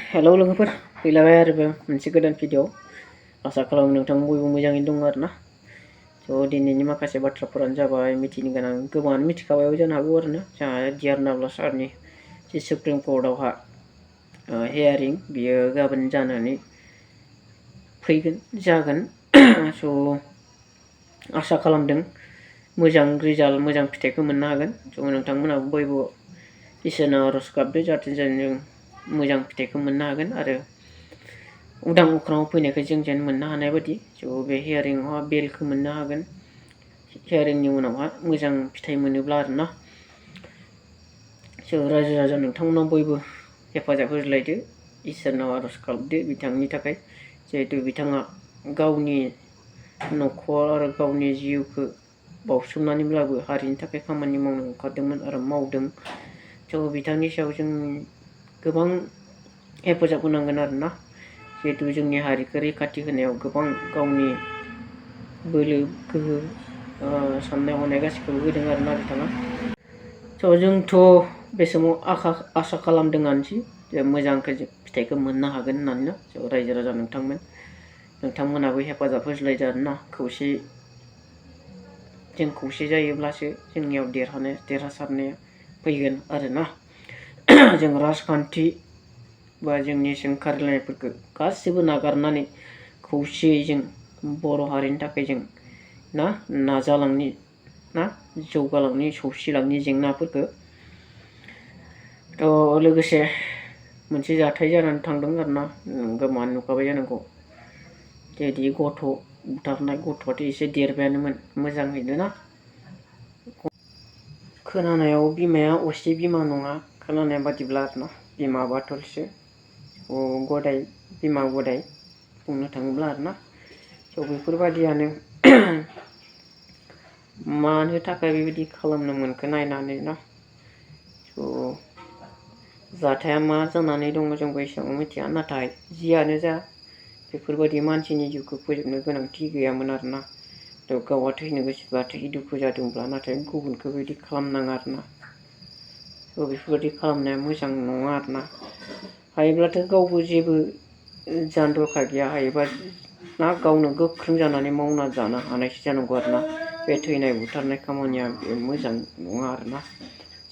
Hello लोगोफोर फैलायबाय आरो बे मोनसे गोदान भिडिअ आसा खालामो नोंथां बयबो मोजाङैनो दङ आरोना दिनैनि माखासे बाथ्राफोरानो जाबाय मिथिनो गोनां गोबाङानो मिथिखाबायबो जानो हागौ आरोना जोंहा डिआर नाब्ला सारनि जि सुप्रिम कर्टआवहा हियारिं बियो गाबोन जानानै फैगोन जागोन आसा खालामदों मोजां रिजाल्ट मोजां फिथाइखौ मोननो हागोन नोंथांमोनाबो बयबो इसोरनाव आरज गाबदो जाहाथे जों मोजां फिथाइखौ मोननो हागोन आरो उदां अख्राङाव फैनायखौ जों जेन मोननो हानाय बायदि बे हियारिंआवहा बेलखौ मोननो हागोन हियारिंनि उनावहा मोजां फिथाइ मोनोब्ला आरोना रायजो राजा नोंथांमोनाव बयबो हेफाजाब होलायदो इसोरनाव आरज गाबदो बिथांनि थाखाय जिहेतु बिथाङा गावनि न'खर आरो गावनि जिउखौ बावसोमनानैब्लाबो हारिनि थाखाय खामानि मावनो ओंखारदोंमोन आरो मावदों बिथांनि सायाव जों गोबां हेफाजाब होनांगोन आरोना जिहेतु जोंनि हारिखौ रैखाथि होनायाव गोबां गावनि बोलो गोहो साननाय हनाय गासिखौबो होदों आरोना बिथाङा जोंथ' बे समाव आसा खालामदोंआनोसै जे मोजां फिथाइखौ मोननो हागोन होननानै रायजो राजा नोंथांमोनाबो हेफाजाब होज्लायदो आरोना जों खौसे जायोब्लासो जोंनियाव देरहासारनाया फैगोन आरोना जों राजखान्थि बा जोंनि सोंखारिलायनायफोरखौ गासिबो नागारनानै खौसेयै जों बर' हारिनि थाखाय जों नाजालांनि जौगालांनि सौसिलांनि जेंनाफोरखौ लोगोसे मोनसे जाथाय जानानै थांदों आरोना गोबाङानो नुखाबाय जानांगौ जेदि गथ' बुथारनाय गथ'आथ' एसे देरबायानोमोन मोजाङैनो ना खोनानायाव बिमाया असे बिमा नङा खोनानाय बादिब्ला आरोना बिमा बाथलसो गदाय बिमा गदाय बुंनो थाङोब्ला आरोना बेफोरबादियानो मानो थाखाय बेबायदि खालामनो मोनखो नायनानै ना जाथाया मा जानानै दङ जोंबो एसेबां मिथिया नाथाय जियानो जा बेफोरबायदि मानसिनि जिउखौ फोजोबनो गोनांथि गैयामोन आरोना गावहा थैनो गोसोबा दुखु जादोंब्ला नाथाय गुबुनखौ बेबायदि खालामनाङा आरोना बेफोरबायदि खालामनाया मोजां नङा आरोना हायोब्लाथ' गावबो जेबो जानो दरखार गैया हायोबा गावनो गोख्रों जानानै मावना जानो हानायसो जानांगौ आरोना बे थैनाय बुथारनाय खामानिया बे मोजां नङा आरोना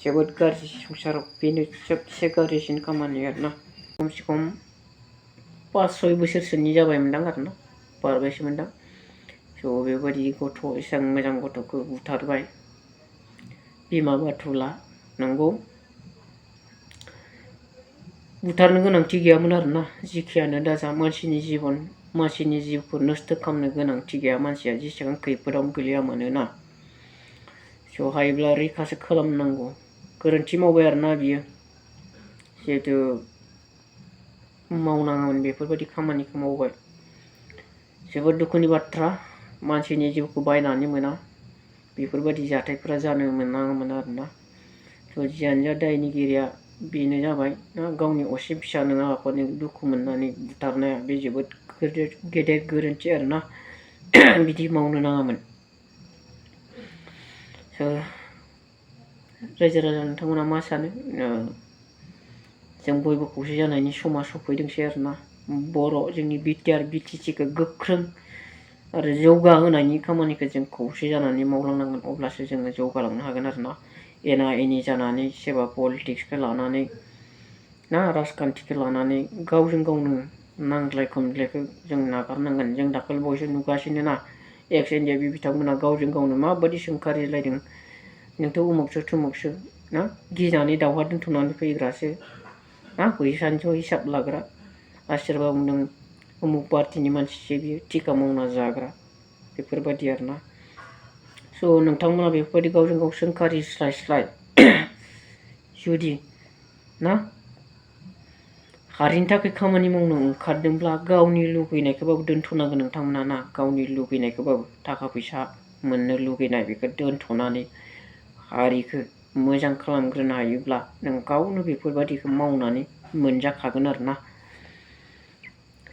जोबोद गाज्रि संसाराव बेनो सबसे गाज्रिसिन खामानि आरोना खमसे खम 5-6 बोसोरसोनि जाबायमोनदां आरोना बारबायसोमोनदां बेबायदि गथ' एसेबां मोजां गथ'खौ बुथारबाय बिमा बाथुला नंगौ बुथारनो गोनांथि गैयामोन आरोना जिखियानो दाजा मानसिनि जिउखौ नस्थ' खालामनो गोनांथि गैया मानसिया जेसेबां खैफोदाव गोलैया मानोना हायोब्ला रैखासो खालामनांगौ गोरोन्थि मावबाय आरोना बियो जिहेथु मावनाङामोन बेफोरबायदि खामानिखौ मावबाय जोबोद दुखुनि बाथ्रा मानसिनि जिउखौ बायनानै मोना बेफोरबायदि जाथायफोरा जानो मोनामोन आरोना जियानो जा दायनिगिरिया बेनो जाबाय गावनि असे फिसा नङाबानो दुखु मोननानै बुथारनाया बे जोबोद गेदेर गोरोन्थि आरोना बिदि मावनो नाङामोन रायजो राजा नोंथांमोना मा सानो जों बयबो खौसे जानायनि समा सफैदोंसै आरोना जोंनि बिटिआर बिटिसिखौ गोख्रों आरो जौगाहोनायनि खामानिखौ जों खौसे जानानै मावलांनांगोन अब्लासो जोङो जौगालांनो हागोन आरोना एना एनि जानानै सोरबा पलिटिक्सखौ लानानै राजखान्थिखौ लानानै गावजों गावनो नांज्लाय खमज्लायखौ जों नागारनांगोन जों दाखालि बयसो नुगासिनो एक्स एनडिएफबि बिथांमोना गावजों गावनो माबायदि सोंखारिलायदों नोंथ' उमुखसो थुमुकसो गिनानै दावहा दोनथ'नानै फैग्रासो बैसानिथ' हिसाब लाग्रा आरो सोरबा बुंदों उमुक पार्टिनि मानसिसो बियो थिखा मावना जाग्रा बेफोरबायदि आरोना नोंथांमोना बेफोरबायदि गावजों गाव सोंखारिस्लायस्लाय जुदि हारिनि थाखाय खामानि मावनो ओंखारदोंब्ला गावनि लुबैनायखौबाबो दोनथ'नांगोन नोंथांमोना गावनि लुबैनायखौबाबो थाखा फैसा मोननो लुबैनाय बेखौ दोनथ'नानै हारिखौ मोजां खालामग्रोनो हायोब्ला नों गावनो बेफोरबायदिखौ मावनानै मोनजाखागोन आरोना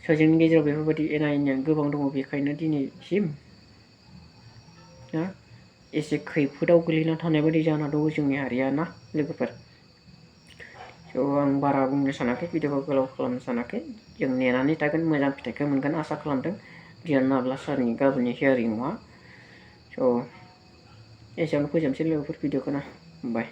जोंनि गेजेराव बेफोरबायदि एना एनिया गोबां दङ बेखायनो दिनैसिम एसे खैफोदाव गोलैना थानाय बायदि जाना दङ जोंनि हारिया लोगोफोर आं बारा बुंनो सानाखै, भिडिअखौ गोलाव खालामनो सानाखै। जों नेनानै थागोन, मोजां फिथाइखौ मोनगोन आसा खालामदों। गियान नाब्ला सारनि गाबोननि हियारिंआ। एसेयावनो फोजोबनोसै लोगोफोर भिडिअखौ ना। बाय।